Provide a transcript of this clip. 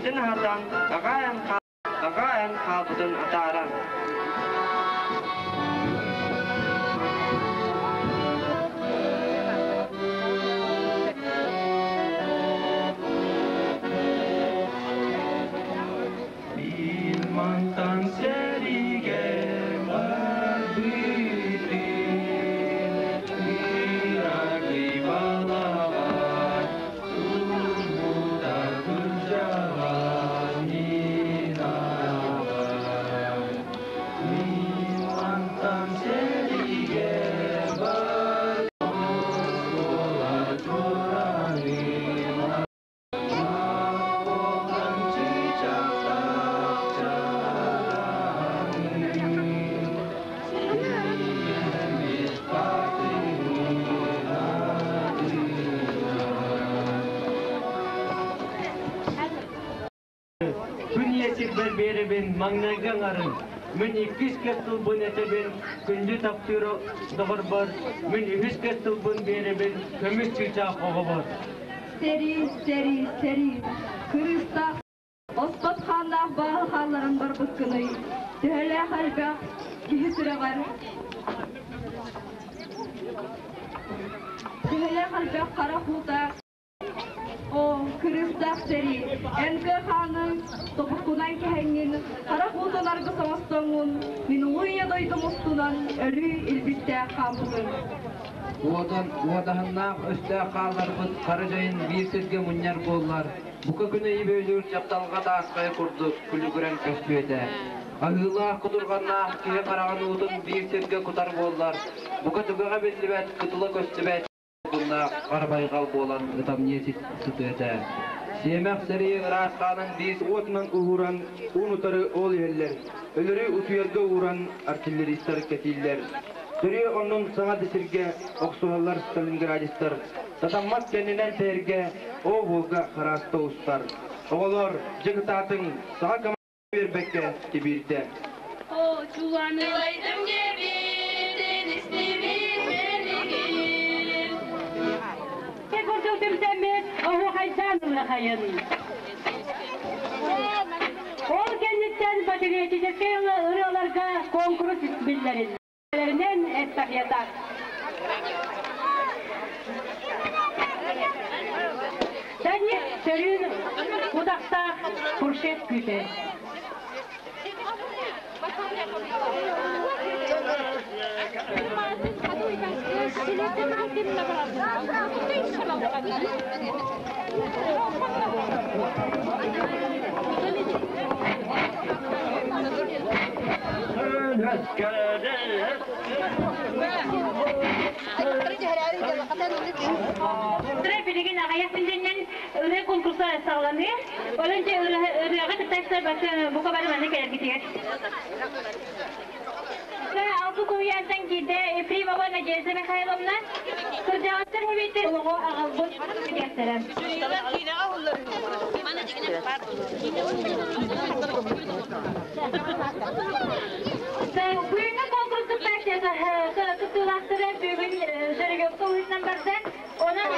Ийэтин аһатан, аҕа айан хаалбытын атааран. Мантан сэриигэ барбытын Ыракый балаҕан турбута кырдьаҕас Нинаҕай. Мин мантан сэриигэ барбытым Оскуола чуораанын Күн ийэ сирбэр биэрэбин, маҥнайгы аҥарын, мин иккис кэс тылбын этэбин, күндү таптыыр доҕорбор, мин үһүс кэс тылбын биэрэбин, көмүс чыычаах оҕобор. Сэрии, сэрии, сэрии, кырыыстаах, оспот хааннаах бааһы хаалларан барбыккыный, төһөлөөх элбэх киһи сүрэҕэр, төһөлөөх элбэх хара уута Оо, кырыыстаах сэрии, эн кыахааныҥ, тобуккунан кэһэҥҥин, харах уутун аргыс оҥостоҥҥун, мин улуу ийэ дойдум устунан өлүү илбистээх хаампытым. Уодан, уодаһыннаах өстөөх хаалларбыт хара дьайын биир сиргэ мунньар буоллар, бука күнэ ибөлүүр дьапталҕа тааскайа курдук күлүгүрэн көстүө этэ. Аһыылаах кутурҕаннаах киһи хараҕын уутун биир сиргэ кутар буоллар, бука түгэҕэ биллибэт, кытыла көстүбэт Куннаах хара байҕал буолан ытамньы сытыа этэ. Сиэмэх сэрии ыраас хаанын биир Уотунан уһууран, уун-утары ол иһэллэр, өлөрү утуйарга ууран артиллеристар кэтииллэр. Төрүө оннун саҥа да сиргэ охсуһаллар сталинградистар, сатаммат кэннинэн тэйэргэ оо Волга харааста устар. Оҕолоор, дьэ кытаатыҥ, саҥа команда биэрбэккэ тибиирдэ. О, чуланы Ылайдым диэбитин истибит мэлигир. Курдук түмсэммит оһуохайдаан ылыахайын. Ол кэнниттэн патриотическай ырыаларга конкурс биллэриллэринэн эстафета. Данил сөрүүн утахтаах фуршет күүтэр. Билигин аҕыйах күннэнэн ырыа конкурса саҕаланыы. Онон дьэ ырыаҕа кыттааччылар бука бары манна кэлэргитигэр. Алты куһуйаантан киирдэ Ефремова Надежда Михайловна. Кырдьаҕастар хэбиттэр олоҕу аҕалбыт диэхтэрэ. Бүгүҥҥү конкурс кыттааччыта кыттыылаахтара бүгүн жеребьевка уһунан барда. Онон